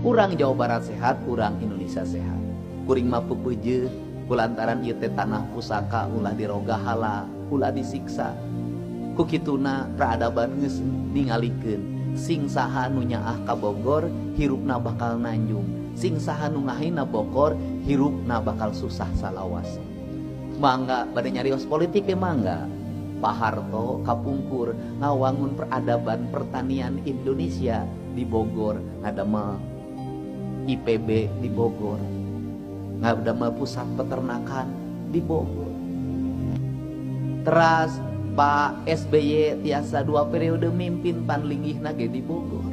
Urang Jawa Barat sehat, urang Indonesia sehat. Kuring mah pupujeun kulantaran ieu teh tanah pusaka, ulah dirogahala, ulah disiksa. Ku kituna peradaban geus ningalikeun sing saha nu nyaah ka Bogor hirupna bakal nanjung, sing saha nu ngahina Bogor hirupna bakal susah salawas. Mangga bade nyarios politik ge mangga. Pak Harto kapungkur ngawangun peradaban pertanian Indonesia di Bogor, ngadamel IPB di Bogor, ngadamel pusat peternakan di Bogor. Teras Pak SBY tiasa 2 periode mimpin, panlinggihna ge di Bogor.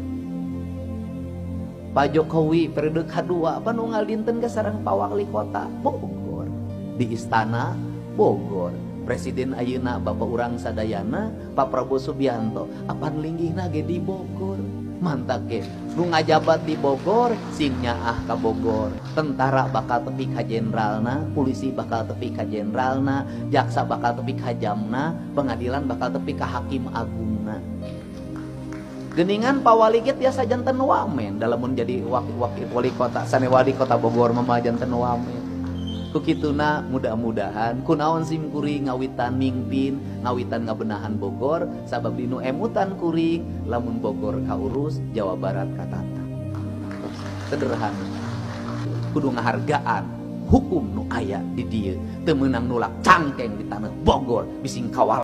Pak Jokowi periode kedua panunggal dinten ke sareng Pak Wali Kota Bogor di Istana Bogor. Presiden ayeuna Bapak urang sadayana Pak Prabowo Subianto apan linggihna ge di Bogor. Mantak ge nu ngajabat di Bogor sing nyaah ka Bogor. Tentara bakal tepi ka jenderalna, polisi bakal tepi ka jenderalna, jaksa bakal tepi ka jamna, pengadilan bakal tepi ka hakim agungna. Geningan Pak Wali ge tiasa janten wamen dalam mun jadi wakil wali kota, sane wali kota Bogor mah janten wamen. Ku kituna mudah-mudahan kunaon sim kuring ngawitan mingpin, ngawitan ngabenahan Bogor, sabab dinu emutan kuring lamun Bogor kaurus, Jawa Barat katata. Sederhana, kudu ngahargaan hukum nu aya di dieu, teu meunang nulak cangkeng di tanah Bogor bising kawal.